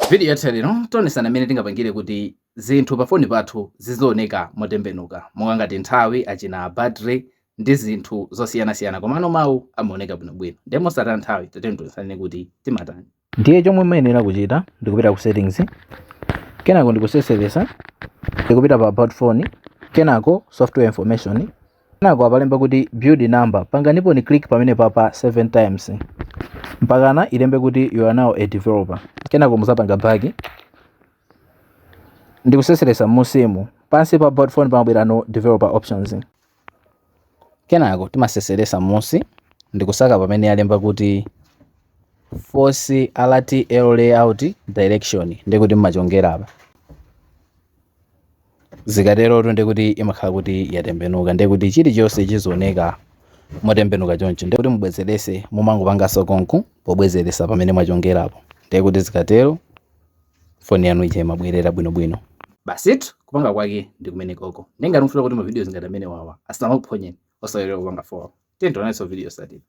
Video yathu lero tionesana mmene tingapangire kuti zinthu pa foni pathu zizioneka motembenuka, monga ngati nthawi, achina battery ndi zinthu zosiyanasiyana, komano mawu amaoneka bwinobwino. Ndiye mosataya nthawi, tatiyeni tionesane kuti timatani. Ndiye chomwe muyenera kuchita ndikupita ku settings, kenako ndikuseseresa, ndikupita pa about phone, kenako software information, kenako apalemba kuti build number. Panganipo ni click pamene papa 7 times mpakana ilembe kuti "You are now a developer". Kenako muzapanga back, ndikuseseresa musimu. Pansi pa about phone pamabwera no developer options. Kenako timaseseresa musi, ndikusaka pamene alemba kuti force RTL layout direction, ndikuti mmachongera apa. Zikaterotu ndikuti imakhala kuti yatembenuka, ndikuti chilichonse chizioneka motembenuka choncho. Ndikuti mubwezerese, mumangopanganso konku pobwezeresa pamene mwachongerapo. Ndikuti zikatero foni yanu ija imabwerera bwinobwino. Basitu, kupanga kwake ndi kumene koko. Ndengati mufuna kuti ma video ngati amene wawa asamakuphonyeni, osaiwala kupanga follow. Tiye tionanso video yotsatira.